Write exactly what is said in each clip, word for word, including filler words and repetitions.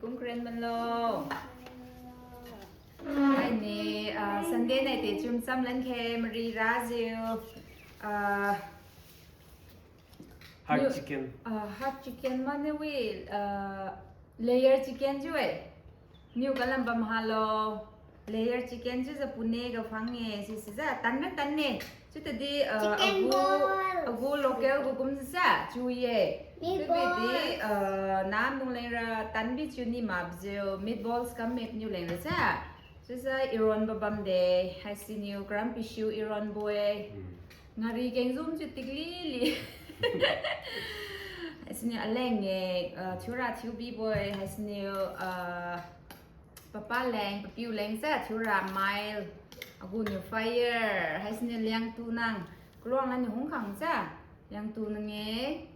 Kum kren manlo. Aini, ah, Sunday nai te chum cham lan khe, mari rajiu. Ah, Heart chicken. Ah, heart chicken mane wi, ah, layer chicken chiu-e. Niu kalam bam halo. Layer chicken chiujiu Pune ga phang-e, sisijiu tanra tanne. Chiutadi, ah, agu, agu local gu kumjiu chiu-e. Chiubidi, ah, namdung lengra tanbi chiu ni makjiu meatballs kam map niu lengra sa. Chiujiu iron ba bamde, haisiniu karam pisiu iron bo-e. Ngari kengzum chiu tiklili. Haisiniu aleng-e, ah, thiura thiubi bo-e, haisiniu, ah, papa leng, papiu leng sa thiura mile, aguniu fire, haisiniu liangtu nang, kaluang aniu hungkhang sa, liangtu nang-e,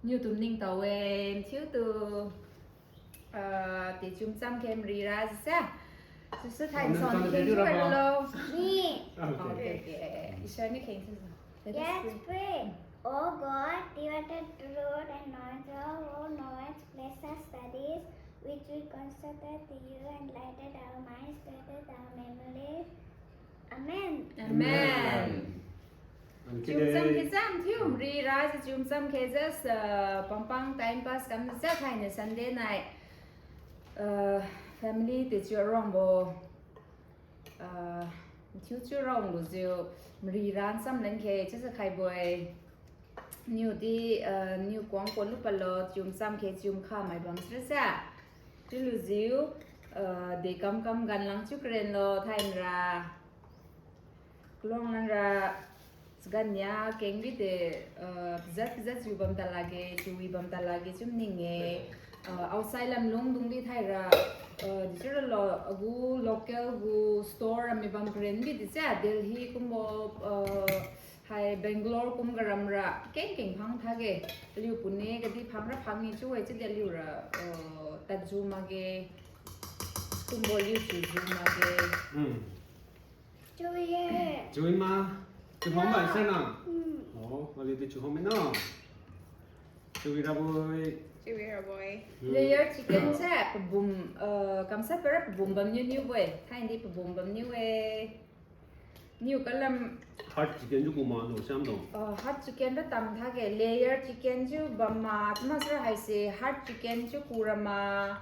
niu tum ningtao-e, thiutu. Ah, te chum cham khe mari ra sa. Susu thai son kheng thiu ralo. Ni. Okay, okay. Isha ni kheng thiu. Let's pray. O God, you are the truth and knowledge of all knowledge, bless our studies, which we consecrate to you, enlighten our minds, strengthen our memories. Amen. Amen. Chum cham khe cham thiu mari ra, chum cham khe just, uh, pangpang time pass kam ja thaini Sunday nai. Uh, family te chiu rongbo. Uh, thiu chiu rongbo jiu mari ra cham lan khe chiujiu khaibo-e. Niudi, uh, niu kuang kuang lu palo, chum cham khe chum kha mai bam sira sa. Chiulujiu, uh, de kam kam gan lang chiu karen lo thainra. Kaluang lanra, chagan nia kengbi de, uh, pijat pijat chiu bam talakge, chiu wi bam talakge chiu ning-e. Uh, outside lam lungdungdi thaira, uh, di chiu ralo, agu local gu store ami bam karen bi di sa, Delhi kumbo, uh, hai Bangalore kum ga ramra keng keng phang thage. Aliu Pune gadi phangra phang ni chiu-e chiudi aliura, uh, tadjiu makge. Kumbo aliu chiujiu makge. Chiu-e. Chiu-e ma. Chiu hom ma sir na. Oh, aliu di chiu hom no. Chiu-e rabo-e. Chiu-e rabo-e. Layer chicken se pabum, uh, kamshat para pabum bamniu niu bo-e. Thaidi pabum bamniu-e. Niu kalam heart chicken chiu kuma lo siam dong. Uh, heart chicken ra tam thage layer chicken chiu bamma, masra haise heart chicken chiu kura ma.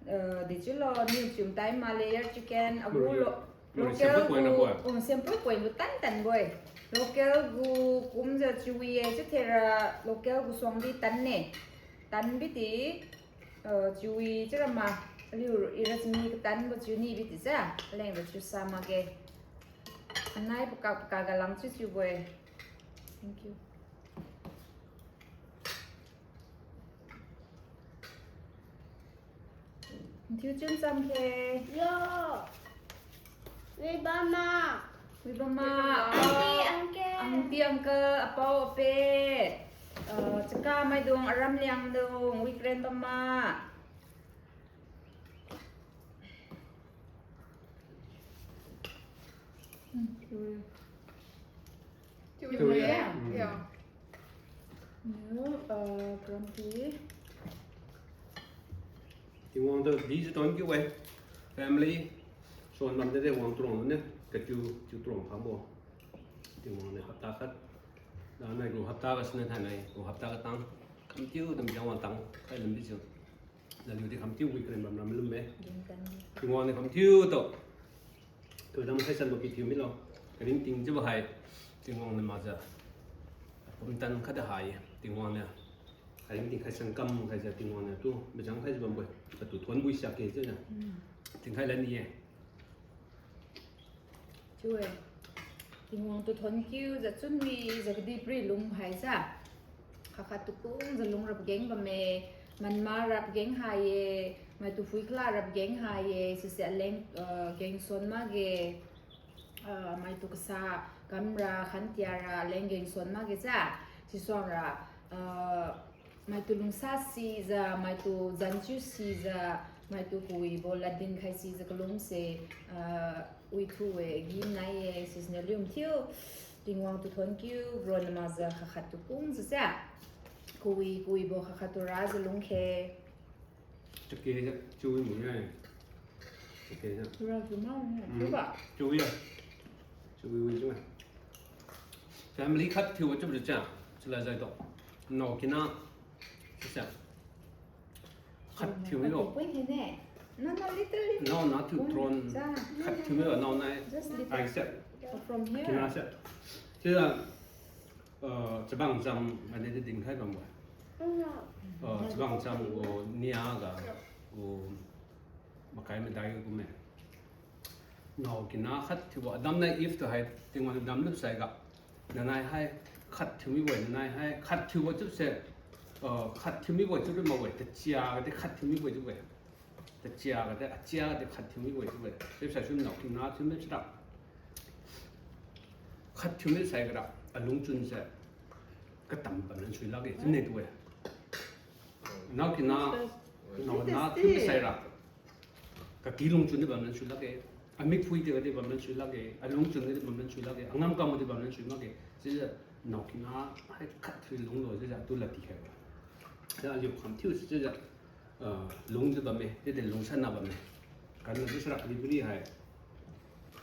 Uh, di chiulo niu chum tai ma layer chicken agu lo, local gu, um, simple point gu tan tan bo-e. Local gu kumjiu chiu wi-e chiu thera local gu suangdi tanne. Tanbi di, uh, chiu wi chiura ma, aliu ira chimi katanbo chiu nibi di sa, aleng ra chiu sa makge. Anai paka paka ga lang chiu chiu bo-e. Thank you. Thiu chun cham khe. Yo. Wi bamma. Wi bamma. Aunty, uncle. Aunty, uncle, apao, ape. Uh, chaka maidung, aram liangdung, wi kren bamma. Hmm, chiu-e. Chiu-e. Yeah. Niu, uh, grumpy. Tingwang tu di se ton kiu-e. Family. Suan bam de de wang truang ne. Katiu, tiu truang phangbo. Tingwang niu hapta khat. Danai gu hapta ga sine thainai gu hapta ga tang. Kamtiu dam jang wang tang. Khai lambi jiu. Naliu di kamtiu wi karen bam ram lum-e. Tingwang niu kamtiu tu. Kadam khai sanbo pithiu milo. Karingting chiubo hai. Tingwang niu makjiu. Pumtan khat da hai. Tingwang niu. Karingting khai san kam khaijiu Tingwang niu tu. Majang khaijiu bambo-e. Patu thuon bui siak khe chiujiu. Tingkhai lan ni-e. Chiu-e. Tingwang tu thuon kiujiu chunwijiu kadihpiri lung haijiu. Khat khat tu kungjiu lungra pageng bamme, manmara pageng hai-e, maitu phuikhalara pageng hai-e, sise aleng, ah, gengsuan makge, ah, maitu kasa kamra khantiara aleng gengsuan makge jiu, sisuangra, ah, maitu lungsa sijiu, maitu zanchiu sijiu, maitu kawibo ladin khai sijiu kalungse, ah, withu-e, ginai-e, sisiniu liu mathiu, Tingwang tu thuon kiu, ronna makjiu khat khat tu kungjiu jiu. Kawi, kawibo khat khat tu ra jiu lung khe. Chake ja, chiu wi mu ye. Chake ja. Tura tu ma ne, mm, tu ba? Chiu wi ya. Chiu wi wi chiu wi. Family khat thiu chiu wi cha, chila jai to. Nao kina. Sisa. Khat thiu mi lo. Pui he ne. No, no, little, little. No, not too throne. Khat thiu mi lo, no, nai. Just little. Ai se. From here. Kina se. Sisa. Uh, chabang cham, ane di dinkhai bambo. Uh, chabang cham gu nia ga, gu makai madai gu me. Nao kina khat thiubo, Adam nai Eve tu hai, Tingwang niu damlu sai ga. Nanai hai, khat thiu mibo, nanai hai, khat thiubo chiu se, uh, khat thiu mibo chiu ri makbo, tachia ga di khat thiu mibo chiu we. Tachia ga di, achia ga di khat thiu mibo chiu we. Chiu sai sum nao kina thiu mi chira. Khat thiu mi sai gara, alungchun se, katam bam nan sui lakge, chiu ne tu we. Nao kina, nao na thiu mi sai ra. Kaki lungchun di bam nan sui lakge. Amik phui di ga di bam nan sui lakge. Alungchun di bam nan sui lakge. Angam kam di bam nan sui makge. Chiujiu nao kina hai khat thiu lunglo chiujiu tu lad tikhai. Chiujiu aliu kham thiu chiujiu, ah, lung di bamme, chiudi lungsan na bamme. Kan na di sara kadihpiri hai.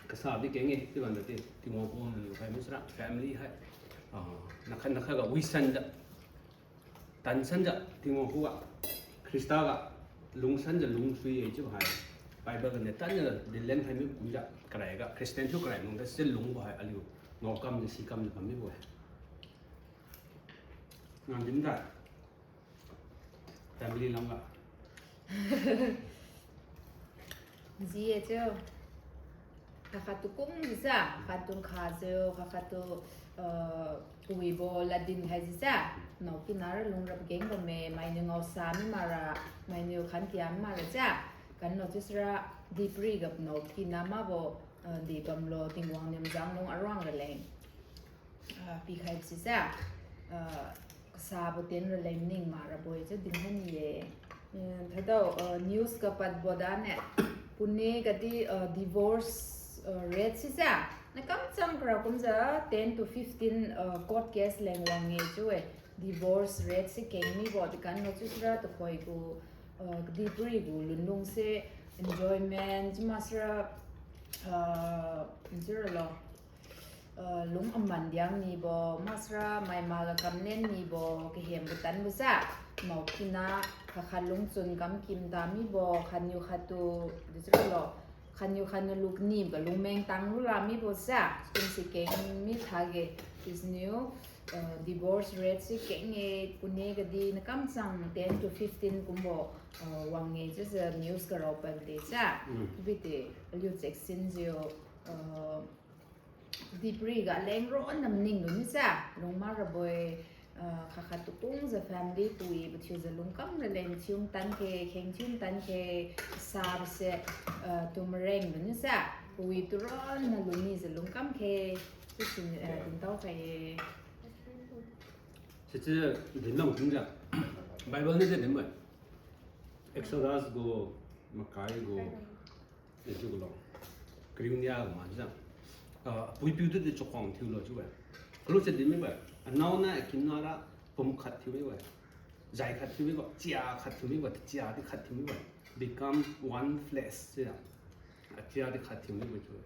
Kasa di keng-e, chiu bam dadi, Tingwang kum lu hai mi sara family hai. Ah, nakhat nakhat ga wisan da. Tansanjiu Tingwang khuga, Khrista ga lungsanja lungsui-e chiubo hai. Bible ganiu tanjiu dinlen khaimi kumjiu, karai ga, Christian thiu karai lungda se lungbo hai aliu ngaokamjiu sikamjiu bammibo-e. Nang dinda. Family lamga. Ji-e chiu. Khat khat tu kungjiu sa, khat tu khajiu, khat khat tu, uh, kawibo ladin khaijiu sa. Nao kina ra lungra pageng bamme, mainiu ngaosa mi makra, mainiu khantia mi makra sa. Kanlo chiusira dihpiri ga nao kina makbo, uh, di bamlo Tingwang niu majang lung aruang raleng. Ah, pikhai sisa, ah, kasabo tien raleng ning makrabo-e chiu dinkhai ni-e. Eh, thadao, ah, news ga padbo dane, Pune gadi, ah, divorce, ah, rate sisa, nakam cham kara kumjiu ten to fifteen, ah, court case leng wang-e chiu-e, divorce rate si keng mibo di kanlo chiusira tuhoi gu, ah, kadihpiri gu lunlung se enjoyment chiu maksira, ah, chiuralo. Ah, lung aman diang nibo, maksira maima ga kamnen nibo, kahem katanbo sa, nao kina, khat khat lungchun kam kim ta mibo, khatniu khat tu, di chiuralo, khatniu khatniu lu kani ga lungmeng tang lula mibo sa, kumsi keng mi thage, chiusiniu, ah, divorce rate si keng-e, Pune gadi nakam cham ten to fifteen kumbo, ah, wang-e chiujiu news ga rao pande sa, mm, bidi, aliu cheksinjiu, ah, dihpiri ga leng ronna maning lu misa, lung makrabo-e, ah, khat khat tu kungjiu family kawibo thiujiu lungkam raleng thiu mtan khe, kheng thiu mtan khe, kasabo se, ah, tu mareng lu misa, kawi tu ronna lunijiu lungkam khe, chiusi, ah, dintao khai-e. Sichiu dinlam kumjiu, Bible niu di dinbo-e. Exodus gu, makai gu, Dechiu gulo. Kariu nia ga majiu. Ah, apuipiu tu di chakhuang thiulo chiu-e. Kalu se di mibo-e. Anao nai akinna ra pum khat thiu mibo-e. Jai khat thiu mibo, chia khat thiu mibo, chia di khat thiu mibo-e. Become one flesh chiujiu. Achia di khat thiu mibo chiu-e.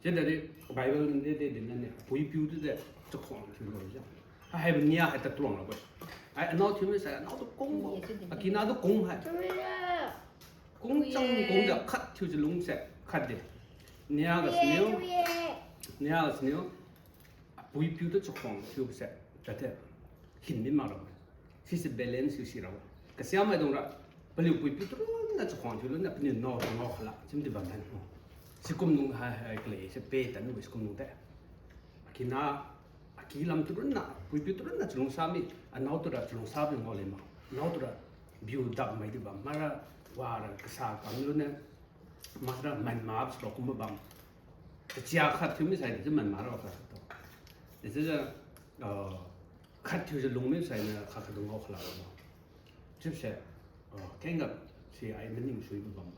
Chiudi Bible niu di di dinne, apuipiu tu di chakhuang thiulo chiu. Haibo nia hai tatuang rabo-e. Ai anao thiu misai, anao tu kungbo. Akinna tu kung hai. Kung chang kungjiu khat thiujiu lungse khat di. Nia gasiniu. Nia gasiniu. Apuipiu tu chakhuang thiubose. Tadi. Hin mi makrabo. Sise balance thiu sirabo. Kasiamaidung ra. Paliu puipiu tu ronna chakhuang thiu luna paniu nao tu ngao khala. Chiudi bam tan. Sikumdung hai hai kale se pe tanbo sikumdung te. Akinna, aki lam tu ronna, puipiu tu ronna chalungsa mi, anao tura chalungsa bi ngao le ma. Anao tura biu dap mai di bam, mara wara kasa kam lune, mara mai map silo kumbo bam. Kachia khat thiu misai di, chiu mai mara khat to. Dechiujiu, ah, khat thiujiu lung misai niu khat khat tu ngao khala ma. Chiuse, ah, kengga si ai maning suibo bam.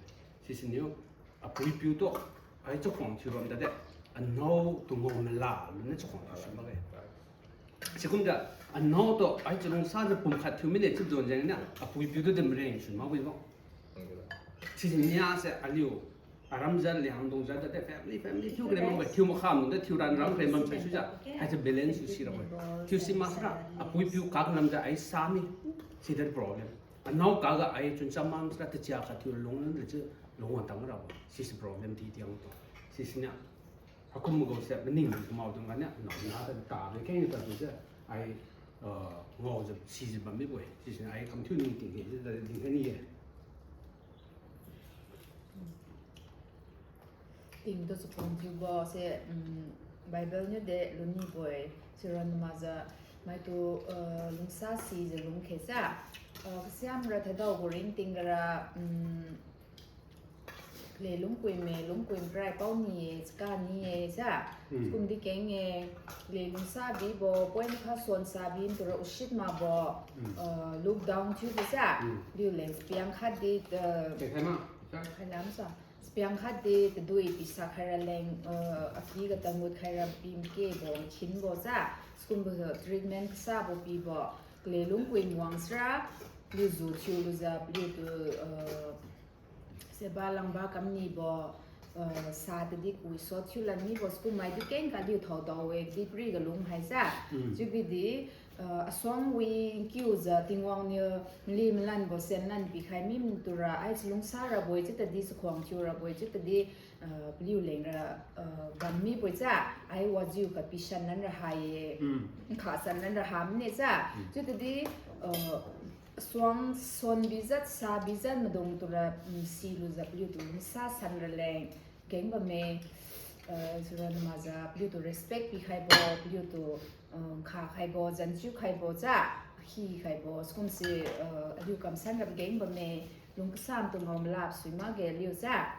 Sisiniu, apuipiu tu, ai chakhuang thiu bam tade, anao tu ngao mala lune chakhuang thiu sui makge. Sikumjiu, anao tu, ai chalungsa jiu pum khat thiu mine chiu don jengniu, apui piu tu din mareng sun makbo. Sisi nia se aliu, aram jiu, Liangdong jiu, the family, family, thiu kare makbo, thiu makham, the thiu ran ram kare mam sai sujiu, haichiu balance su sirabo. Thiu si maksara, apui piu kak lamjiu ai sa mi, si the problem. Anao kaga ai chun cham mam sira tachia khat thiu lung le chiu lung wan tang rabo. Sisi problem ti tiang tu. Sisi niu. Hakum mago se maning kumao dung ganiu, nao na ta ta be keng ta tu se, ai, uh, ngao jiu, sijiu bam mibo-e. Sisi ai kam thiu ning ting he, jiu ta ding he ni ye. Tingtu chakhuang thiubo se, um, Bible niu de lunibo-e, siron makjiu, maitu, uh, lungsa sijiu lungkhe sa, uh, kasiam ra thadao gu ringting gara, um, le lungkuime, lungkuim prai pao ni-e, chaka ni-e, sa. Hmm. Kum di keng-e, le lungsa bibo, point kha suan sa bi, ntura usit makbo, Hmm. uh, look down thiubo sa. Hmm. Liu leng chapiang khat di, uh, Khe khai ma, sa. Khai lam sa. Chapiang khat di, tadui pisa khaira leng, uh, aki ga tangut khaira pi makebo, khinbo sa. Sikumbo treatment kasabo pibo. Le lungkuim wang sira, liu ju thiu lujiu, liu tu, uh, seba langba kam nibo, uh, sa tadi kui sot thiu lan mibo, sikum mai di keng kaliu thao dao-e, di pri ga lung hai sa. Mm. Chiubi di, uh, asuang wi kiujiu Tingwang niu mali malanbo sen lan pikhai mi ntura, ai chalungsa rabo-e chiu tadi, chakhuang thiu rabo-e chiu tadi, uh, paliu leng ra, uh, bam mibo-e sa, ai wajiu kapi san lan ra ha-e, Mm. nkha san lan ra ha mine sa. Mm. Chiu tadi, uh, suang suan bijat, sa bijat maidung tura, mm, si lujiu paliu tu lungsa san raleng geng bamme, uh, siron makjiu paliu tu respect pikhaibo, paliu tu, uh, nkha khaibo, janchiu khaibo sa, akhi khaibo, sikum si, uh, aliu kamsan ra geng bamme, lung kasam tu ngao malap sui makge aliu sa.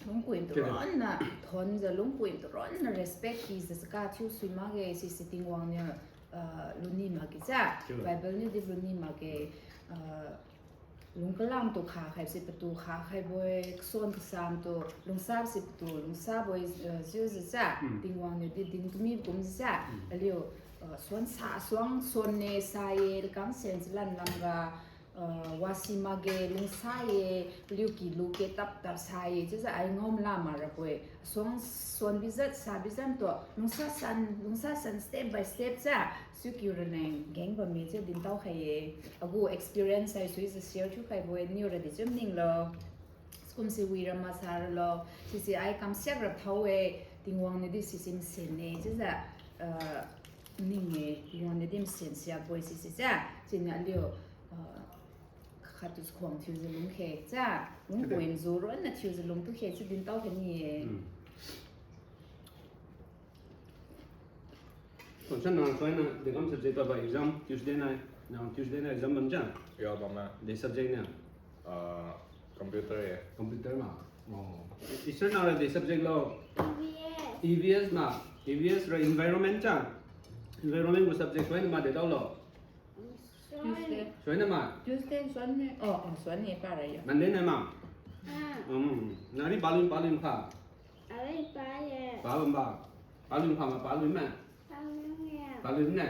Lungkuim tu ronna thonjiu, lungkuim tu ronna respect pijiu chaka thiu sui makge, sisi Tingwang niu, uh, luni makge sa. Bible niu di luni makge, uh, lungkalam tu kha khaise patu kha khaibo-e, kasuan kasam tu lungsabo se patu lungsabo-e, uh, chiujiu sa. Mm. Tingwang niu di din kami kumjiu sa. Mm. Aliu, uh, suan sa, suang suan ne sa ye, lekang sen chalan lamga, uh, wasi makge, lungsa ye, paliu kilu ke tap tap sa ye, chiujiu ai ngao mala marabo-e. Suang suan bijat, sa bijat tu lungsa san, lungsa san step by step sa, sikiu raleng geng bamme chiu dintao khai ye. Agu experience hai suijiu share thiu khaibo-e, niu ra di chiu maninglo. Sikum si wira masa ralo, sisi ai kamsiak ra thao-e, Tingwang niu di sisi masen-e chiujiu, uh, ning-e, Tingwang niu di masen siakbo-e sisi sa, siniu aliu, uh, khat tu khuang thiujiu lungkhe sa, lungkuim ju ronna thiujiu lungtu khe chiu dintao khai ni-e. Mm. Concern nang suaina, dekam subject tu ba exam Tuesday night, nang Tuesday night exam bam ja? Yo, bam ma. De subject niu? Ah, computer ye. Computer ma? Oh. Eastern nang ra de subject lo? E V S. E V S ma? E V S ra environment ja? Environment gu subject suaina ma de dao lo? Tuesday. Suaina ma? Tuesday suan ne. Oh, oh, suan ne pa ra ya. Monday night ma? Ah. Hmm. Nari balun balun kha? Ari pa ye. Palun ba? Palun kha ma palun ma? Palun ye. Palun ne?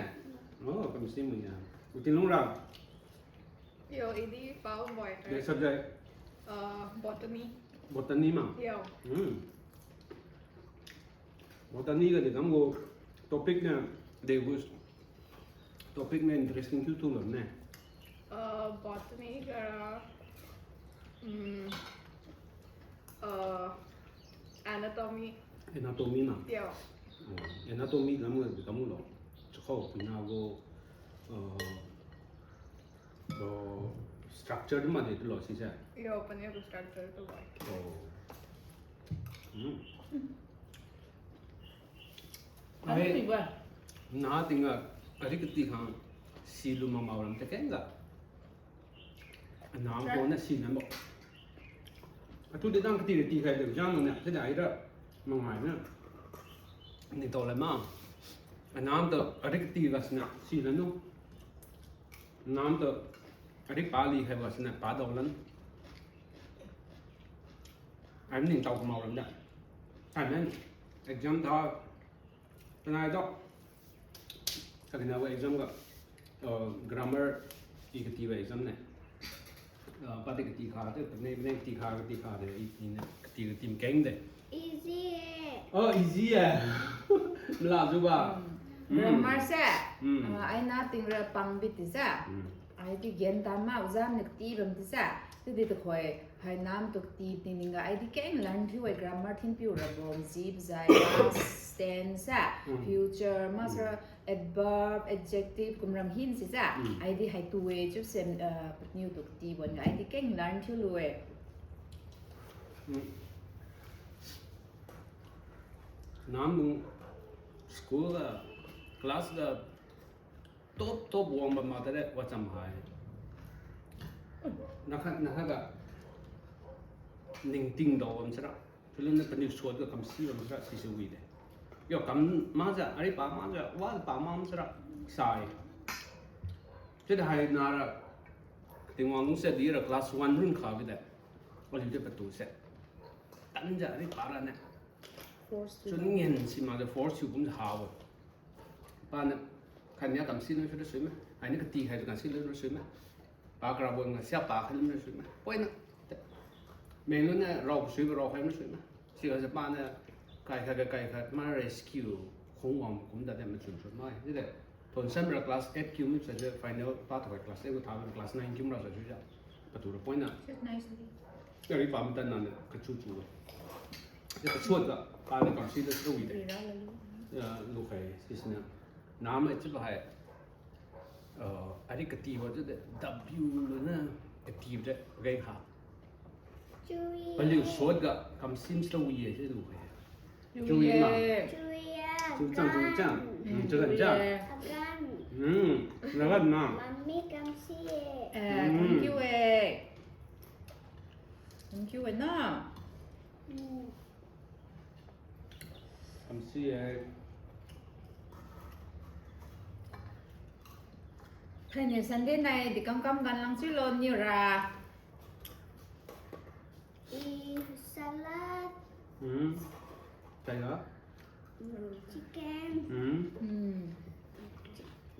Oh, kam si mu ya. Uti lung ra? Yo, idi palun boy. De subject? Uh, botany. Botany ma? Yo. Hmm. Botany ga de kam gu topic ne, de gu topic ne interesting thiu tu lam ne. Uh, botany ga, um, uh, anatomy. Anatomy na? Yo. Oh, anatomy lam ga de kam lo. Chakao pina gu, uh, So, structure di ma de tulo sise? Yo, paniu gu structure tu bai. Oh. Hmm. Ai, na tingga, ari kati khang, silu mamao lam tekeng ga. Anam ko na si nam bo. Atu de dang kati de ti khai de jang ne, te dai da. Mangai na. Ni to le ma. Anam to, ari kati ga sina, si la no. Nam tu, ari pali khaibo sina padao lan. Ai ning tao kamao lam da. Ai men, exam tha, tanai do. Kakinabo exam ga, uh, grammar i katibo exam ne. Uh, pati kati kha de, pene pene kati kha, kati kha de, i, i ne kati kati keng de. Easy eh. Oh, easy eh. Mala juba. Hmm. Hmm. Grammar se. Hmm. Ah, aina tingra pangbi ti sa. Hmm. Aidi gen tama, ojam ne kati bam ti sa. Chiudi tuhoi, hai nam tu kati tingning ga, aidi keng learn thiu-e grammar thinpiu rabo, ji bajai, past tense sa, hmm, future, masra, hmm, adverb, adjective, kumram hin si sa. Hmm. Aidi hai tu-e, chiu sen, uh, paniu tu kati bon ga, aidi keng learn thiu lu-e. Hmm. Namdung school ga, class ga, top, top wang bam ma tare, wacham hai. Nakha, nakha ga ningting dao bam sara. Chulun na paniu suat ga kamsi bam sara, sisi wi de. Yo kam majiu, ari pa majiu, wa pa ma sara, sai. Chiudi hai nara, Tingwang lungse dira class one run kha bi de. Oliu de patu se. Tanjiu ari pa ra ne. Force to. Chun ngen si ma de force thiu kum ha bo. Paniu, khatnia kamsi lu sura sui me. Ainiu kati khai kamsi lu sura sui me. Pa karabo nga sia pa khai lu sui me. Poina. Menglu niu rao sui bo rao khai lu sui me. Siga se paniu kai khat kai khat ma rescue khong wang kum da de machun chun mai. Chide. Thon sem ra class eight kiu mi sa je final pa thoi class eight gu tha class nine kiu ra sa ju ja. Patu ra poina. Sit nicely. Ari pa matan na ne kachu chu. Ye kasuat ga, pa ne kamsi da sui de. Ira la lu. Ya, lu khai, sisna. Namai chiubo hai. Uh, ari katibo chiu de, W lu na, katibo de, gai ha. Chui. Paliu suat ga, kamsi sui ye, chiu lu khai. Chui ma. Chui ye. Chui chang, chui chang. Hmm, chui chang. Agan. Hmm, lagan na. Mummy kamsi ye. Eh, hmm, thank you eh. Thank you eh na. Hmm. Kamsi ye. Khaini Sunday nai di kam kam gan lang chiu lo niu ra. I salad. Hmm. Kaya? Hmm. Chicken. Hmm. Hmm.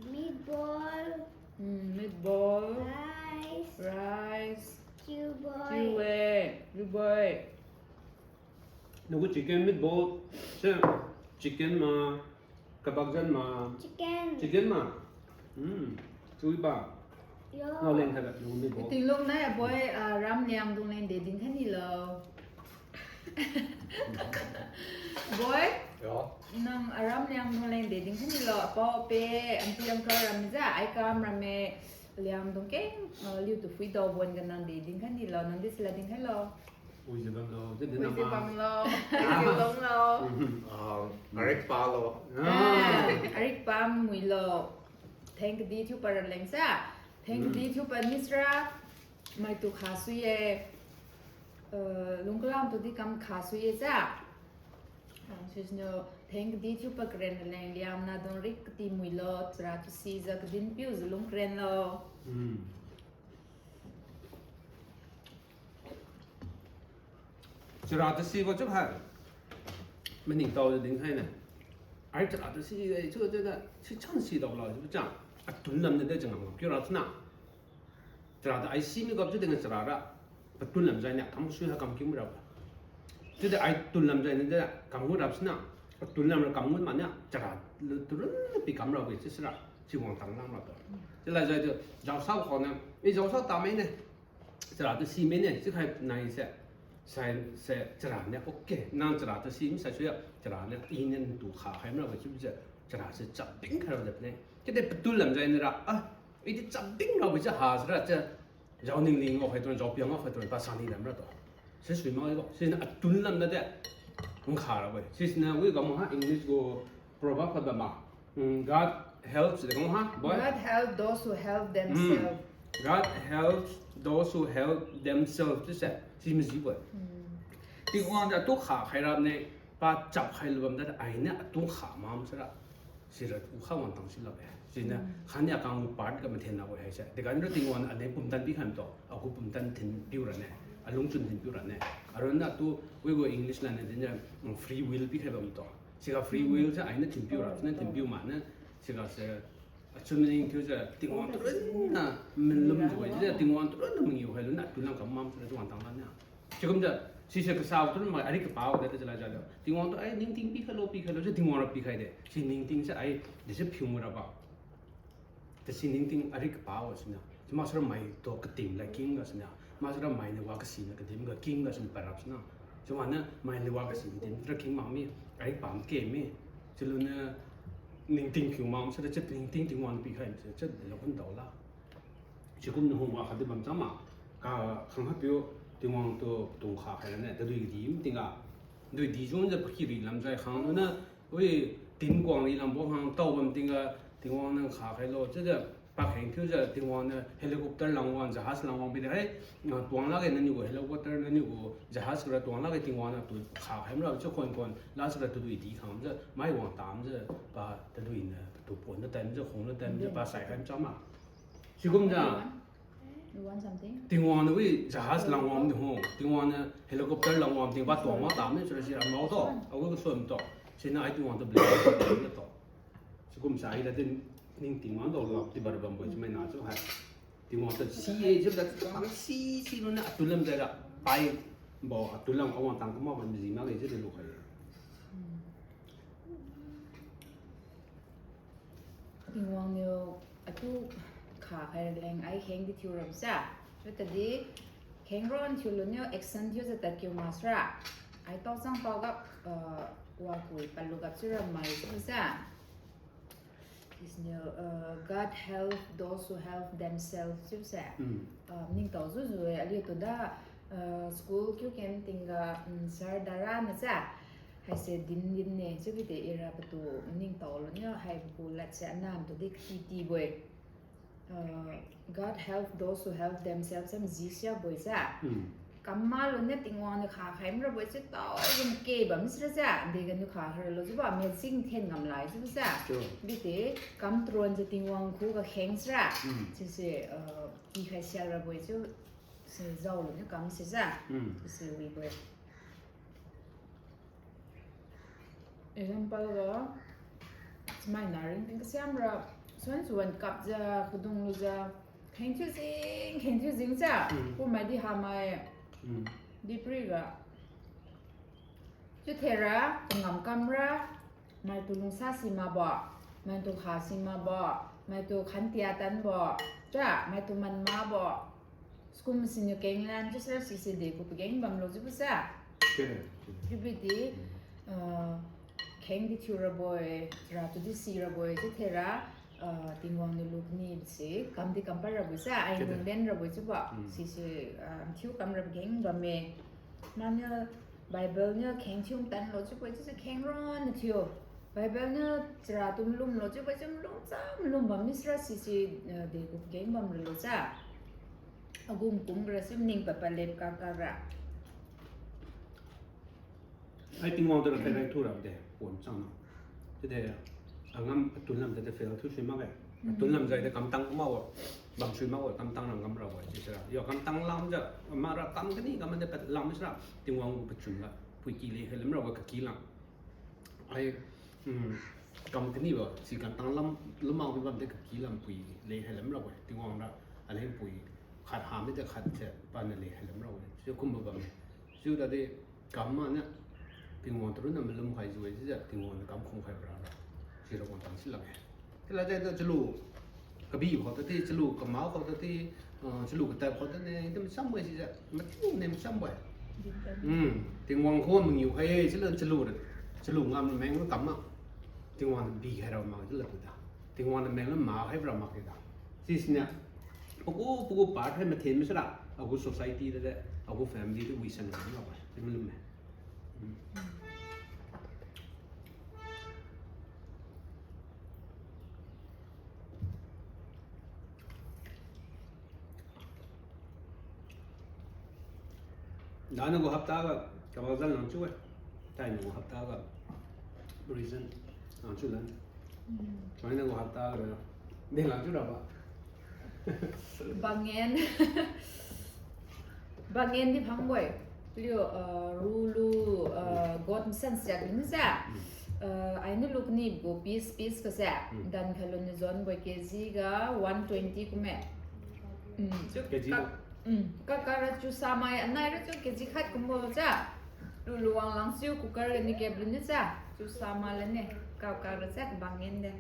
Meatball. Hmm, meatball. Rice. Rice. Cube. Cube. Cube. Nagu chicken meatball se chicken ma, kabak jan ma. Chicken. Chicken ma. Hmm. Chui ba. Yo. Ngao leng khat ga, nagu meatball. Tinglo nai, boy, ah, ram liang dung leng de ding khaini lo. Boy. Yo. Nang aram liang dung leng de ding khaini lo. Apao, ape, aunty, uncle ram ja, ai kam ram me. Liang dung keng, ah, liu tu phui dao bon ga nang de ding khaini lo, nang di sila ding khailo. Ui, je bam lo, je din. Ui, je bam lo. Je long lo. Ah, arik pa lo. Ah, arik pa mui lo. Thank di thiu pa ra leng sa. Thank di thiu pa misra. Mai tu kha sui ye. Eh, lungkalam tu di kam kha sui ye sa. Ah, sisniu, thank di thiu pa kren leng, liam na dung rik kati mui lo, chara tu si ja kadin piu ja lung kren lo. Hmm. Chara tu si bo chiu hai. Maning tao ding hai na. Ai chara tu si, ai chu tu na, si chang si dao lo, chiu chang. Atun lam na de chang ngam kiu ra tu na. Chara tu ai si mi gap chiu de nga chara ra. Patun lam jai niu kam sui ha kam kiu mi ra. Chiu de ai tun lam jai niu de kam ngut ra sina. Patun lam ra kam ngut ma niu chara lu turun pi kam ra wi chiu sira. Chi wang tang lam ra to. Chiu lai jai tu jao sao khou niu. I jao sao ta mai ne. Chara tu si mai ne. Chiu khai nai se. Sai se chara niu. Okay. Nang chara tu si mi sai sui ya. Chara niu. I niu tu kha khai mi ra wi chiu se. Chara se chap ding khai ra de ne. Chiu de patun lam jai niu ra. Ah. I di chap ding ra wi chiu ha sira chiu. Jao ningli ngao khai tu, jao piang ngao khai tu, pa sani lam ra tu. Si sui ma bo. Siniu atun lam na de. Ngkha ra bo. Siniu wi ga ma ha English gu proverb khat ba ma. Mm, God helps de ngao ha, boy. God help those who help themselves. Mm. God helps those who help themselves. Tu se, si ma ji bo. Mm. Tingwang de atu kha khai ra ne, pa chap khai lu bam da ai ne atu kha ma am sara. Sira u kha wang tang si lak e. Siniu, mm, khania kang part ga mathen na bo hai se. Degan ra Tingwang ane pumtan pi khan to, aku pumtan thin piu ra ne. Alungchun thin piu ra ne. Arun na tu, wi gu English la ne, din ja, mm, free will pi khai bam to. Siga free will se, ai na thin piu ra, na thin piu ma na, siga se, Chun maning thiujiu Tingwang tu ronna malum jiu-e, chiujiu Tingwang tu ronna mangiu khai luna, atu lam kam mam chiujiu wangtang lani. Sikumjiu, sise kasabo tu ronna mai, ari kapa-e, chiujiu lajalo. Tingwang tu ai ningting pikhailo, pikhailo, chiu Tingwang ra pikhai de. Si ningting se ai, dise phiu rabo. Tasi ningting ari kapa-e siniu. Chiu maksara mai tu katim la king ga siniu. Maksara mai niu wa kasi niu kadim ga king ga siniu parap siniu. Chiu wana mai niu wa kasi kadim ra king mak mi. Ari pam ke mi. Chiulu niu ningting phiu mak sara chiu ningting Tingwang pikhai se chiu delo khun daola. Sikum niu hung wa khatdi bam cham ma. Ka khang haipiu Tingwang tu tung kha khai lane, tadui di mting ga. Dui di jun jiu pakiri lamjai khang luna, wi, tin kuang ri lambo khang tao bam ting ga, Tingwang niu kha khailo, chiujiu, pakheng thiujiu, Tingwang niu helicopter langwang, jahaj langwang bide hai, ah, tuang lakge naniu gu helicopter, naniu gu jahaj kara tuang lakge Tingwang niu tu kha khai mra, chiu khon khon, last ga tadui di khang jiu, mai wang tam jiu, pa tadui niu, tu pon na time jiu, khong na time jiu, pa sai khai cham ma. Sikumjiu, Tingwang niu wi jahaj langwang di ho, Tingwang niu helicopter langwang ting pa tuang ma tam ni, sura si amao to, agu suan to, siniu ai Tingwang tu bless to. Sikum sai da din ningting wang dao lak di bar bambo chiu mai na chiu hai. Tingwang tu si-e chiuda kam si si luna atu lamjai ra pai bo atu lam awang tang kuma bam ji makge chiu di lu khai. Tingwang niu atu kha khai leng ai kheng di thiu rabo sa. Chiu tadi kheng ron thiulu niu action thiujiu tad kiu maksara. Ai tao chang pao ga, ah, wa kui palu ga chiura mai chiubo sa. Isiniu, ah, God help those who help themselves chiubo se. Ah, ningtao zuzu-e aliu tu da, ah, school kiu kem ting ga, mm, sir dara na sa. Haise din din ne chiubi de ira patu maningtao lu niu haibo gu lad se anam tu di kati tibo-e. Ah, God help those who help themselves am ji siabo-e sa. Kam malu niu Tingwang niu kha khai mrabo-e chiu tao rum ke bam sira sa. Dega niu kha khai ralo chiubo amazing then ngam lai chiubo sa. Bide kam tron jiu Tingwang khuga kheng sira. Sise, ah, pikhai sia rabo-e chiu se jaolu niu kam sisa. Sise wibo-e. Example ga, sumai na ringting kasiamra, suan suan kapjiu, kadung lujiu, kheng thiu jing, kheng thiu jing sa, kumai di hamai, di pri ga. Chiuthera, kangam kamra, maitu lungsa si makbo, maitu kha si makbo, maitu khantia tanbo, cha, maitu man makbo, sikum siniu kenglan chiusira sise de gu pageng bamlo chiubo sa. Chiubi di, ah, kheng di thiu rabo-e, ra tu di si rabo-e, chiuthera, ah, Tingwang niu lu kani se, kam di kam pad rabo-e sa, ai lunglen rabo-e chiubo, sise, ah, thiu kam ra pageng bamme. Maniu Bible niu kheng thiu tanlo chiubo-e chiujiu kheng ronna thiu. Bible niu chara tu malumlo chiubo-e chiu malum cha malum bam misira sise, ah, de gu pageng bam ralo cha. Agu makum ra si maning pad pad lep kak kak ra. Ai Tingwang tu ra khai rai thu rabo de, pon chang na. Chiude, angam atun lam tade fail thiu sui makge. Atun lam jai de kamtang kuma wa, bam sui makwa, kamtang lam ngam rabo chiusira. Yo kamtang lamjiu, mara kam kani kam de pad lam sira, Tingwang gu pachun ga, puiki le khai lam rabo kaki lam. Ai, kam kanibo, si kamtang lam, lumak mi bam de kaki lam pui le khai lam rabo, Tingwang ra, aleng pui, khat ha mide khat se, paniu le khai lam rabo. Chiu kumbo bamme. Chiu dadi, kam maniu, Tingwang tu ronna malum khai jiu-e chiujiu, Tingwang niu kam khum khai bora la. Sira wangtang si lakge. Chiulade tu chalu kabi khao tadi, chalu kamao khao tadi, ah, chalu katap khao tadi, di macham-e sijiu, mathiu ne macham-e. Tingwang khuga mangiu khai-e, chiulu chalu ra, chalu ngam meng kam ma. Tingwang niu bi khai ra mak chiula tuda. Tingwang niu meng la ma khai ra mak kida. Sisiniu, pagu, pagu part hai mathen misira, agu society tade, agu family tu wisan kam ma ba, chiu malumme. Daniu gu hapta ga, kabang zan lang chiu-e. Thainiu gu hapta ga, reason lang chiu lan. China gu hapta ga, din lang chiu rabo. Bangen. Bangen di phangbo-e. Liu, ah, rulu, ah, got masan siak ni sa. Uh, ainiu lukni gu piece, piece kase. Hmm. Dan khalu ni zon boi K G ga one twenty kume. Hmm, chu K G kak, ga? Hmm, kak kak ra chu samai anai ra chu K G khat kumbo cha. Lu luang lang chiu cooker ga ni kep lu ni cha. Chu sama le ne. Kak kak ra cha kabang ngen de.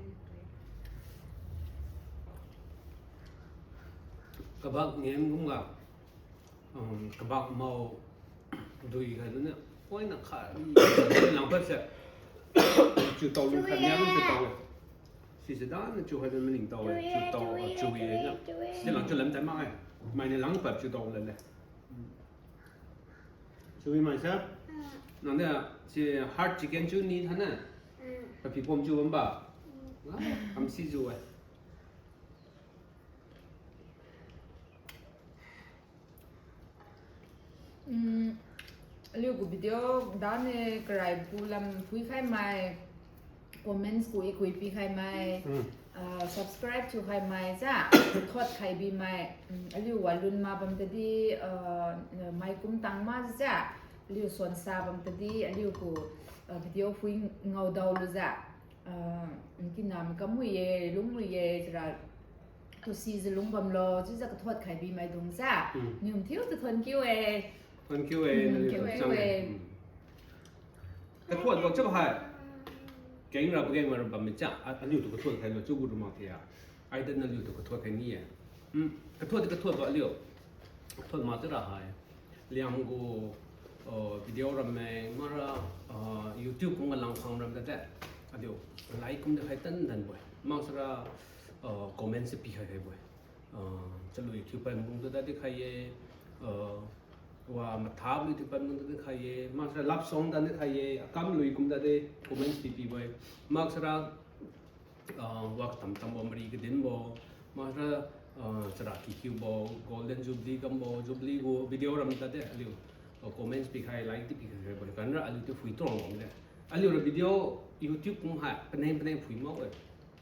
Kabak ngen kumga. Um, kabak mao dui khai luniu, poina kha, langpad se. Chiu tao lung kha niam chiu tao. Sise dana chiu khai lun maning tao, chiu tao, chiu ye na. Sise lang chiu lam tai mak e. Mainiu langpad chiu tao lale. Chiu ye mai sa. Nangniu si hard chicken chiu ni thane. Papi pom chiu bam ba. Kam si chiu e. Mm, aliu gu video dane karai gu lam phui khai mai, comments kui kui pi khai mai, ah, subscribe thiu khai mai ja, thot khai bi mai, mm, aliu walun ma bam tadi, ah, mai kum tang ma ja, aliu sonsa bam tadi, aliu gu, ah, video phui ngao dao lu ja. Ah, kinam kam mui ye, lung mui ye, chira tu sijiu lung bamlo, chiujiu kathot khai bi maidung ja. Niu thiu tu thon kiu e. Thon kiu e, naliu tu chang e. Kathot bo chiu hai. Keng ra pageng ra bam mi cha, a, aliu tu kathot khailo chiu gu ru mak thia. Aida naliu tu kathot khai ni e. Kathot di kathot ba aliu. Kathot ma chiura hai. Liang gu, uh, video rammai, mara, uh, YouTube kumga langkhang ram tade. Aliu, like kumdi khai tan dan bo-e. Maksara, uh, comment se pi khai khai bo-e. Uh, chalu YouTube pai mung tu dadi khai ye, uh, wa matha lui tu pai mung tu dadi khai ye, maksara love song dadi khai ye, akam lui kum dadi comment pi pi bo-e. Maksara, ah, wa katam tambo mari kadinbo, maksara, ah, chara kikiubo, Golden Jubilee kambo, Jubilee gu video ram tade aliu, ah, comments pikhai, like di pikhai, bo kanra aliu tu phui tuang bamde. Aliura video YouTube kum hai, paneng paneng phui mak-e.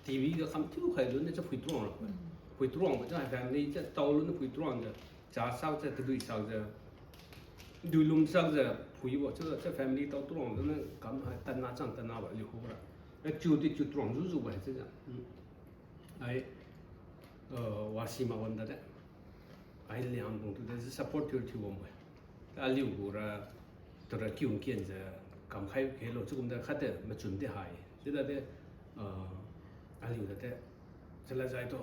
TV ga kam thiu khai lun ne cha phui tuang ra. Phui tuang ba cha family cha tao lun ne phui tuang ja. Cha sak cha tadui sak ja. Duilum sak ja phuibo cha, cha family tao tuang lun ne kam hai tanna chang tanna ba aliu hu ra. Achiu di chiu tuang juju ba hai cha ja. Ai, uh, wasi mak bam tade. Ai Liangmai tu de support thiu thiu bambo-e. Aliu gu ra, tura kiu kian jiu, kamkhai khelo chiu kumde khatde machun di hai. Chiu dade, ah, aliu dade, chalajai tu,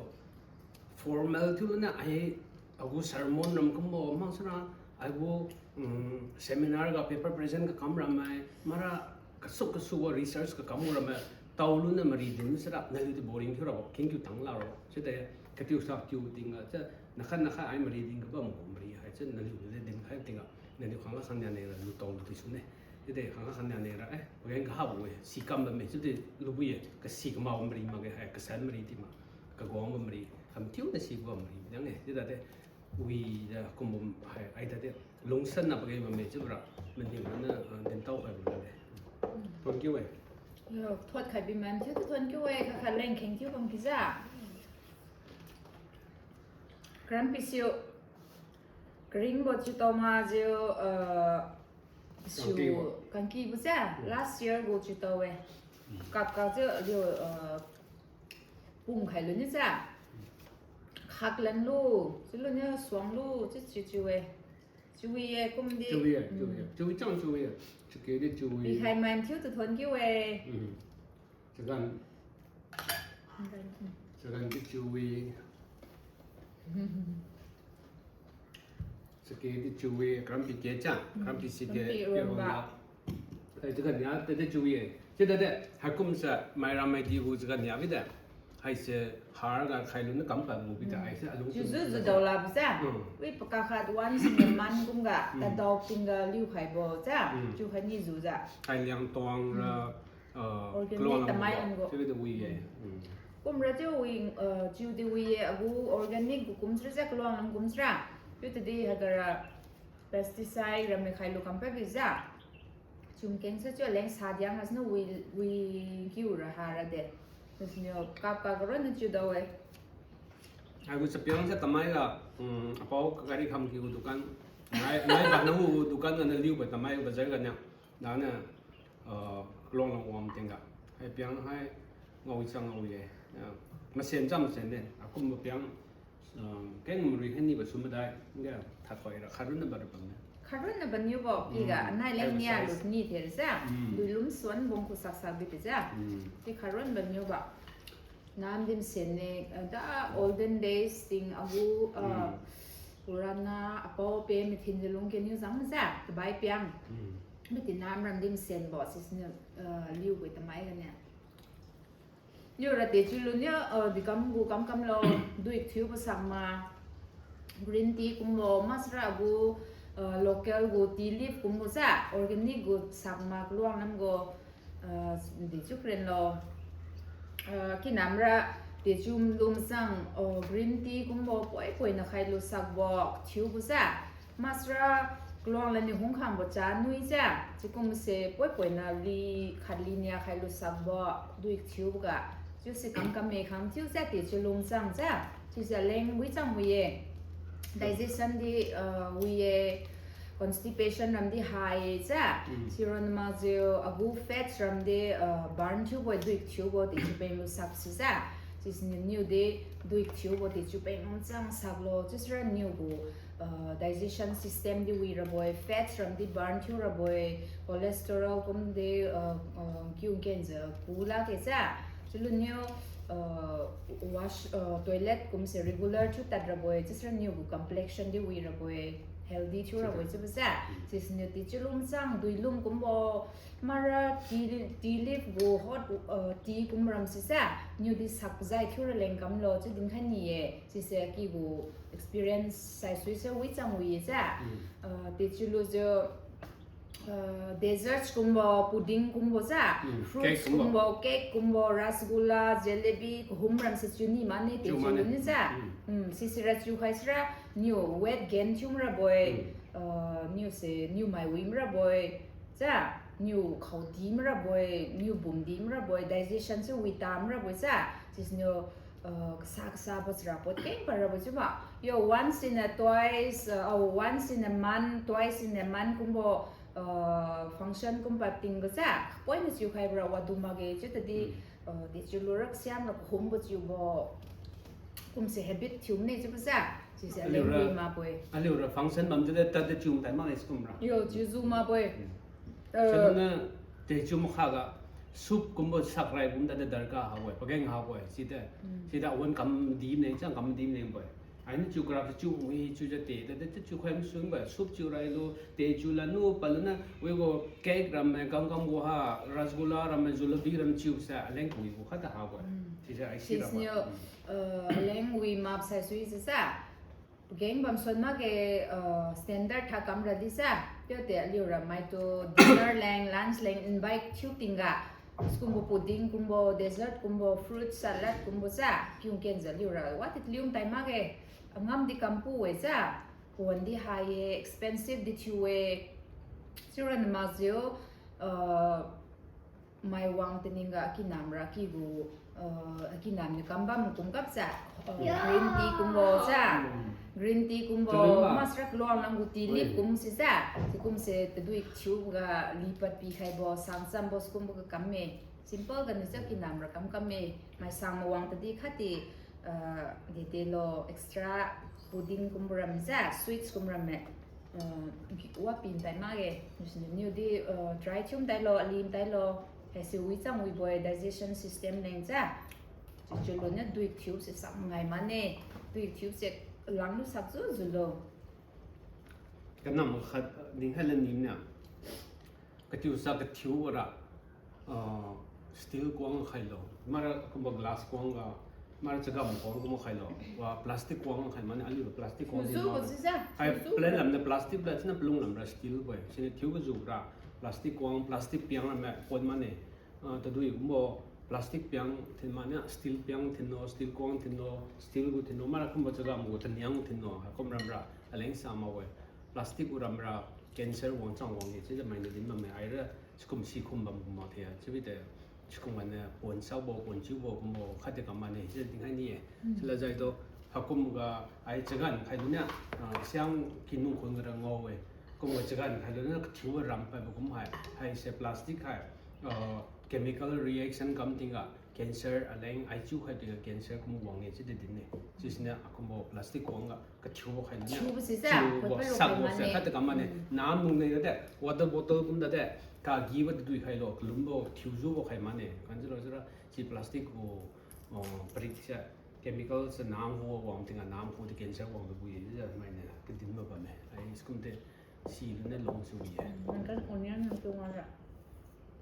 formal thiu luniu ai, agu sermon ram kumbo, maksara, agu, um, seminar ga paper present ga kam rammai, mara, kasuk kasuk ga research ga kam rammai, tao luniu mari din sara, naliu di boring thiu rabo, kengkiu tang laro. Chiude, katiu sa tiu tingga, cha, nakhat nakhat ai mari din kabam gu mari hai, cha, naliu di dinkhai tingga, naliu khangla khangnia ne ra lu tao lu di sune. Chiude, khangla khangnia ne ra, eh, pageng kahabo-e, si kam bamme, chiudi lubo-e, kasi kamao mari makge hai, kasan mari di ma, kaguang ba mari, kamthiu na si ba mari, yang e, chiudade, wi da kumbo hai, ai dade, lungsan na pageng bamme chiubora, maniu na, ah, dintao khai bamde. Thon kiu e. Yo, thot khai bi man thiu tu thon kiu e, kha kha leng kheng thiu bam kijiu. Karam pisiu. Karingbo chiu tao majiu, uh, siu kangkibo. Kangkibo se, last year gu chiu tao e. Kap kap chiu aliu, uh, pung khai luni se. Khaklan lu, chiu luni suang lu, chiu chiu chiu e. Chiu wi e kumdi. Chiu wi e, chiu wi e. Chiu wi chang chiu wi e. Chiu ke di chiu wi. Pikhai man thiu tu thon kiu e. Chagan. Chagan di chiu wi. Chake di chiu wi, karampi ke cha, karampi si ke, karampi ronba. Ai, chagan nia, tade chiu wi e. Chiu dade, haikum sa, mai ram mai di gu chagan nia bide. Haise, har ga khai lu na kam pa mu bide, haise, alung chiu zu zu dao la bu sa. Wi paka khat once in a month kumga, tadao tingga liu khaibo cha, chiu khai ni zu ja. Hai Liangtuang ra, Ah, organic Kaluang tamai lambo. Chiu di wi ye. Kumra chiu wi, ah, chiu di wi ye, agu organic gu kum sira, Kaluang lam kum sira. Chiu tadi hagara pesticide rammai khailu kam pa bijiu. Chum keng sa chiu leng sa diang asnu wi, wi kiu ra ha ra de. Asnu kap kap ro na chiu dao e. Haigu chapiang sa tamai ga, um, apao gari kham kiu dukan. Nai, nai ba na hu dukan ga na liu ba tamai bazar ga nia. Dana, ah, Kaluang lang wang tingga. Hai piang hai ngao chang ngao ye. Ah, masen chang masen de. Akumbo piang, ah, keng marui hai nibo sum madai. Nga that khoi ra kharun na ba ra bam ne. Kharun na ba niu bo, piga, Mm, anai leng nia emphasize. Lu ni the za. Mm. Dui lum suan bong khu sak sak bi the za. Mm. Ti kharun ba niu ba. Nam dim sen ne, ah, da olden days ting agu, ah, Mm. purana, apao pe, mathin jalung ke niu zang za, kabai piang. Mm. Mati nam ram dim sen bo, sis niu, ah, liu gui tamai ga ne. Niu ra te chiu lu niu, ah, di kam gu kam kam lo, dui thiu bo sak ma, green tea kumbo, masra gu, ah, local gu tea leaf kumbo za, organic gu sak ma kaluang nam gu, ah, di chiu kren lo. Ah, kinam ra, te chiu lum sang, oh, green tea kumbo, poi poi na khai lu sak bo, thiu bo za. Masra kaluang la ni hung khang bo cha nui za, chikum se poi poi na li khat li nia khai lu sak bo, dui thiu bo ga. Chiu se kam kam me khang thiu za te chiu lung chang za. Chiu za leng wi chang wi ye. Digestion di, uh, wi ye. Constipation ram di hai ye za. Mm. Chiron ma jiu agu fats ram di, uh, burn thiu bo, dui thiu bo, te chiu peng lu sak si za. Chiu si ni niu di dui thiu bo, te chiu peng lu chang sak lo. Chiu sira niu gu uh, digestion system di wi rabo-e, fats ram di burn thiu rabo-e, cholesterol kum di, uh, uh, kiu kenjiu ku lakge za. Chiulu niu, uh, wash, uh, toilet kum se regular thiu tad rabo-e, chiusira niu gu complexion di wi rabo-e, healthy thiu rabo-e chiubo za. Sisiniu ti chiulu machang dui lum kumbo, mara tea, tea leaf gu hot, uh, tea kum ram sisa, niu di sak zai thiu raleng kamlo chiu dinkhai ni-e. Sise ki gu experience saisuise wichang wi-e za. Uh, ti chiulujiu, uh, desserts kumbo, pudding kumbo za, fruits kumbo, cake kumbo, rasgulla, jalebi, kahum ram se chiu ni mane ti chiulu ni za. Sisira chiukhai sira niu weight gain thiu marabo-e, uh, niu se niu mai wi marabo-e za, niu khaodi marabo-e, niu bumdi marabo-e, digestion se wi ta marabo-e za. Sisiniu uh, kasa kasabo sira pot keng parabo chiubo. Yo, once in a twice, uh, oh, once in a month, twice in a month kumbo, uh, function kumbo tingga za, poina chiukhaibo ra wadu makge chiu tadi, uh, ti chiulu ra kasiam ra kahumbo chiubo. Kumse habit thiu mane chiubo za. Sise aliu ra, aliu ra function bam chiude tadi chiu tai makge sikum ra. Yo, chiujiu makbo-e. Siniu, te chiu makhaga, soup kumbo sakrai kumbo tadi darkar habo-e, pageng habo-e, side. Sida wan kamdi mane, chang kamdi mane bo-e. Ainiu chiu karap chiu wi chiujiu te, tadi chiukhai masubo-e, soup chiu railu, te chiu lanu, paluna, wibo cake ramme, kam kam gu ha, rasgulla ramme, jalebi ram chiusa, aleng wi gu khat habo-e. Sise ai si rabo-e. Sisiniu, uh, aleng wi map saisui sisa. Pageng bam suan makge, uh, standard tha kam radi sa. Chiudi aliu ra maitu dinner leng, lunch leng invite thiu tingga. Sikumbo pudding kumbo, dessert kumbo, fruit salad kumbo sa. Kiu kenjiu aliu ra wati liu tai makge. Angam di kampu-e sa. Pawan di hai-e, expensive di thiu-e. Chiura na makjiu, uh, mai wang tiningga akinam ra ki gu, uh, akinam niu kambam kum gapjiu, uh, green tea kumbo sa. Green tea kumbo, masra kaluang lam gu tea leaf kum sisa. Sikumse tadui thiuga lipad pikhaibo, sang chambo sikumbo ga kamme. Simple ganiu sa kinam ra kam kamme. Mai sang mawang tadi khatdi, uh, dede lo extra pudding kumbo ram sa, sweets kum ramme. Uh, wa pin tai makge, niu di, uh, try thiu matailo, ali matailo, haise wichang wibo-e digestion system leng sa. Chiulu niu dui thiu se sak ngai mane, dui thiu se langlu sak jiujiulo. Kanam khat dinkhai la nim niu. Katiu sa kathiu ra, ah, steel kuang khailo. Mara kumbo glass kuang ga, mara chagam kuang kumbo khailo. Wa plastic kuang khai mane, aliu plastic kuang di ma. Hai plan lamniu plastic la, siniu palung lamra steel bo-e. Siniu thiu kajiu ra plastic kuang, plastic piang ramme pon mane. Ah, tadui kumbo plastic piang thin mane, steel piang thinlo, steel kuang thinlo, steel gu thinlo, mara kumbo chagam gu taniang thinlo, haikum ramra aleng sa ma-e. Plastic gu ramra cancer wangchang wang-e, chiujiu mainiu din bamme, aira sikum sikum bam kum makge, chiubi de sikum ganiu pon saobo, pon chiubo kumbo khatdi kam mane chiujiu dinkhai ni-e. Sila jaitu haikum ga ai chagan khailu niu, ah, siang kinung khun ga ra ngao-e. Kumga chagan khailu niu kathiu ram paibo kum hai, haise plastic hai. Ah, chemical reaction kam tingga cancer, aleng aichiu khai tingga cancer kum wang-e chiudi din-e. Sisiniu akumbo plastic wangga kathiubo khai niu. Thiubo si sa, thiubo khoi lo sak khai bo se mane. Khat kam mane. Mm. Nam nung ne de, water bottle kum da de, kagibo dui khai lo, kalumbo thiujiubo khai mane. Kanjiu lo sira, si plastic bo, oh, parik se, chemical se nam hu wang tingga nam hu de cancer wang de bui, sisa mai ne, kadin ba bamme. Ai, sikum de, si lu ne long su ye. Nang kan onion nang tu ngara.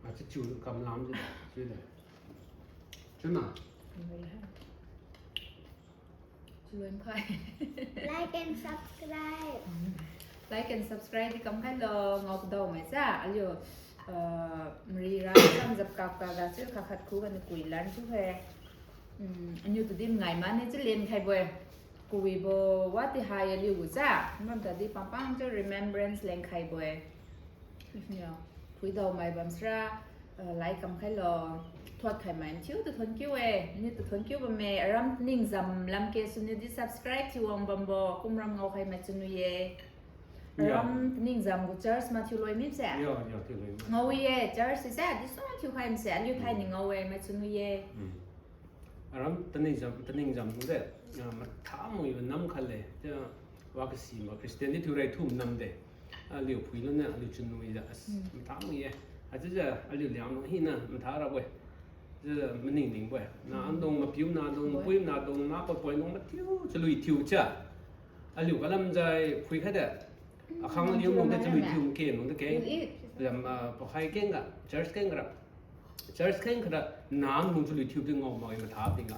Ah, chiu chiu kam lam chiu, chiu de. Chiu na? Chiu wen khai. Like and subscribe. Like and subscribe di kam khai lo, ngao kadaomai sa. Aliu, ah, mari ra sam jap kap ka ga chiu khat khat khu ga na kui lan chiu he. Um, aniu tu di ngai mane chiu len khai bo-e. Kawibo wati hai aliu gu sa. Mam ta di pampang chiu remembrance len khai bo-e. Niu, phuidao mai bam sira, uh, like kam khai lo, thuat khai mai thiu tu thon kiu e, niu tu thon kiu bamme, aram ning jam lam ke suniu di subscribe thiu wang bambo, kum ram ngao khai mai chunwi ye. Ya. Aram ning jam gu church ma thiu loi mi se. Ya, ya, thiu loi mi. Ngao ye, church se, di song thiu khai mi se, aliu khai ni ngao e, mai chunwi ye. Mm. Aram taning jam, taning jam de, ah, matha mui ba nam khat le. Ja, wa kasi ma Christian di thiu rai thum nam de. Aliu phui lo ne, aliu chunwi ja, as, mm, matha mui ye. Aja ja, aliu liang lo hina, matha ra bo-e. Ja, maning ning bo-e. Na, mm, andong, mapiu na dong, bo-e, mapui na dong, na pa poi dong, mathiu, chalui thiu cha. Aliu kalam jai, phui khai de. Akhang liu nung de chalui thiu ke nung de ke. Lam, ah, pakhai keng ga, church keng ga. Church keng khara nam nung chalui thiu de ngao mai matha tingga.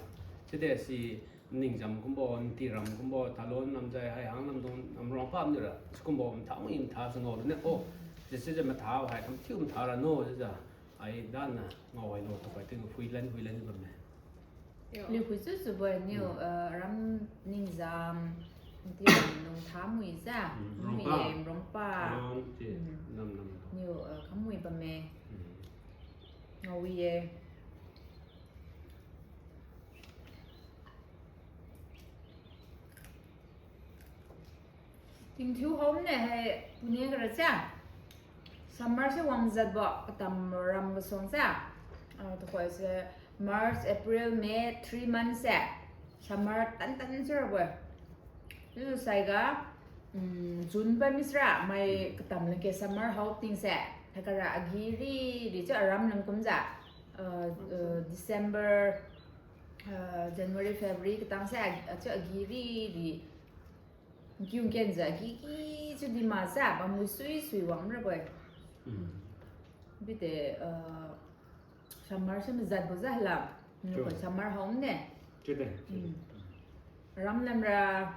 Chide si ning jam kumbo, nti ram kumbo, thalon nam jai hai hang nam dong nam rong pam ni ra. Sikumbo matha mai matha sa ngao ne. Oh, jise je matha hai kam thiu matha ra no, jise. Ai dan na ngao hai lo to kai ting hui lan, hui lan bamme. Liu hui su su bo-e niu, mm, eh, ram ning jam, nti ram nung tha mui sa, mm, mui rongpa. Em rongpa. Rong, ti, mm, nam, nam. Niu, eh, kam mui bamme. Mm. Ngao ye. Tingthiu hom ne hai puni kara cha. Summer se wang jat bo, katam ram kasong cha. Ah, tukhoi se March, April, May, three months se. Summer tan tan se rabo. Chiu saiga, um, June ba misra, mai katam leng ke summer hao ting se. Thakara agi ri, ri cha aram lang kum ja. Ah, ah, December, ah, January, February katang se ag-, ah, chiu agi ri, ri. Kiu kenjiu agi ki chiu di ma sa, bamwi sui sui wang rabo-e. Mm. Bide, ah, summer se majat bo ja hala. Niu ko summer hao ne. Chiu de. Mm. Ram lam ra,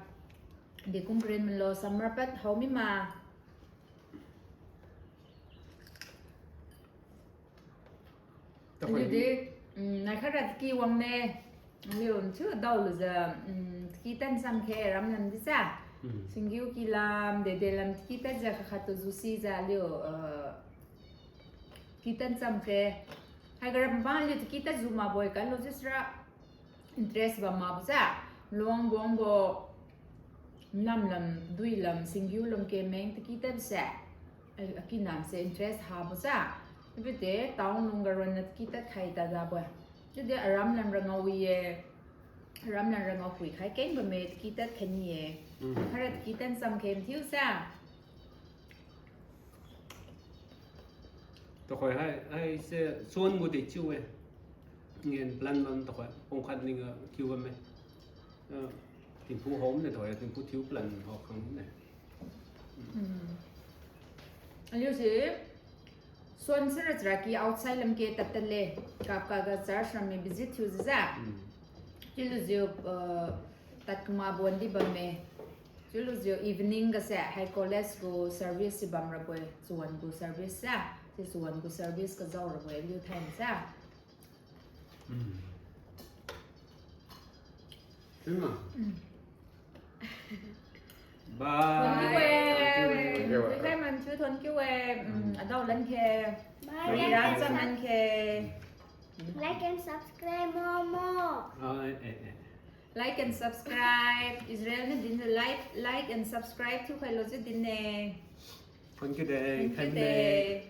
dekum paren malo summer pat hao mi ma. Aliu di, um, nai khat ra taki wang ne. Aliu thiu dao lujiu, um, taki tan cham khe ram lam di sa. Mm. Singgiu ki lam, dede lam taki tan jiu khat khat tu jusi jiu aliu, uh, taki tan cham khe. Haiga ram bang aliu taki tan ju ma bo-e kan lo jisra. Interest bam ma bo sa. Luang buang bo. Nam lam, dui lam, singgiu lam ke meng taki tan se. Ai, akinam se interest habo sa. Chiubi de town lung ga ronna taki tad khai ta dabo. Chiudi aram lam ra ngao ye. Aram lam ra ngao phui khai keng bamme taki tad khai ni ye. Mm. Khara taki tad cham khe mathiu sa. Tukhoi hai, hai se suan gu de chiu-e. Ngen plan bam tukhoi, pung khat ning ga kiu bamme. Ah, tingphu hao ne tukhoi, tingphu thiu plan hao khang ne. Mm. Aliu se, suan sira chara ki outside lam ke tad tad le, kap ka ga church ram mi visit thiu jiu ja. Mm. Chiulujiu, uh, tad kuma bon di bamme. Chiulujiu evening ga se, hai college gu service si bam rabo-e, chawan gu service sa. Si chawan gu service kajao rabo-e, aliu thainai sa. Mm. Chiu ma? Mm. Bye. Thank you, eh. Thank you, eh. Thank you, man, chiu thank you, eh. Mm, mm. Adao lan khe. Bye. Ira cham lan khe. Like and subscribe more, more. Ah, eh, eh, eh. Like and subscribe. Israel niu din like, like and subscribe thiu khai lo jiu din ne. Thank you de. Thank you de.